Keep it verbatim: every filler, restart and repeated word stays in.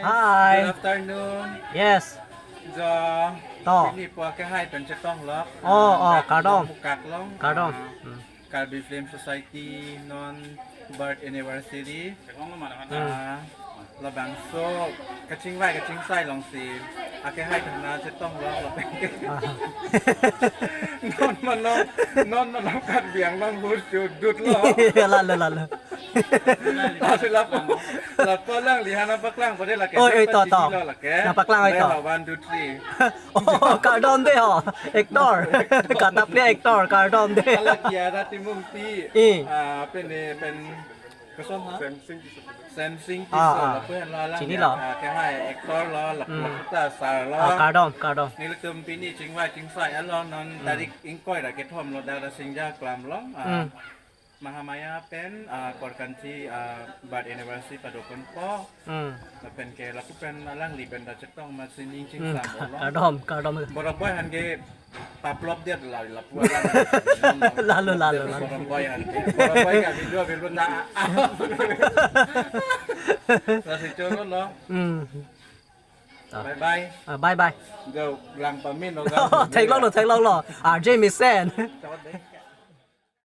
Hi. Good afternoon. Yes. Jo. To. Pini pu akehai pen chetong lo. Oh, oh, ah, kardom. Mukak long. Kardom. Ah, hmm. Karbi Film Society non birth anniversary. Hmm. Ah, labangso kachingvai kachingsai alongsi akehai thana chetong lo lapen ke. Ah. Non malom, non malom Karbi Anglong hur chu dut lo. Lalo, lalo. Laso lapu, lapu alangli ha nangpaklang pade lake. Oi, oi, to, to. Pachini lo lake. Nangpaklang, oi, to. Dei ho, one, two, three. Oh, kardom dei ho. Actor. Kataple actor, kardom dei. Ala Kiara Timungpi. Eh. Ah, pen, pen, koson ha? Semsing Tisso. Semsing Tisso. Ah, ah. Lapu henlo alang. Chini lo. Ah, akehai actor lo, lapu, hmm, lapu ta sar lo. Ah, kardom, kardom. Nelitum pini chingvai chingsai along non, hmm, tarik ingkoi ra kethom lo, Dara Singja Klam long. Ah, hmm. Mahamaya pen, ah, Korkanthi, ah, birth anniversary padoponpo. Hmm. Lapen ke lapu pen alangli pen ta chetong ma sining, hmm, chingsam lo. Kardom, kardom. Borok boi han ke paplop dia la lapu alang. Lalo, lalo, lalo. Borok boi han ke. Borok boi ke video video ta. Lasi choro lo. Hmm. Bye bye. Ah, bye bye. Jo lang pame non, jo. Theklonglo, theklonglo. R J Mesen. Chot dei.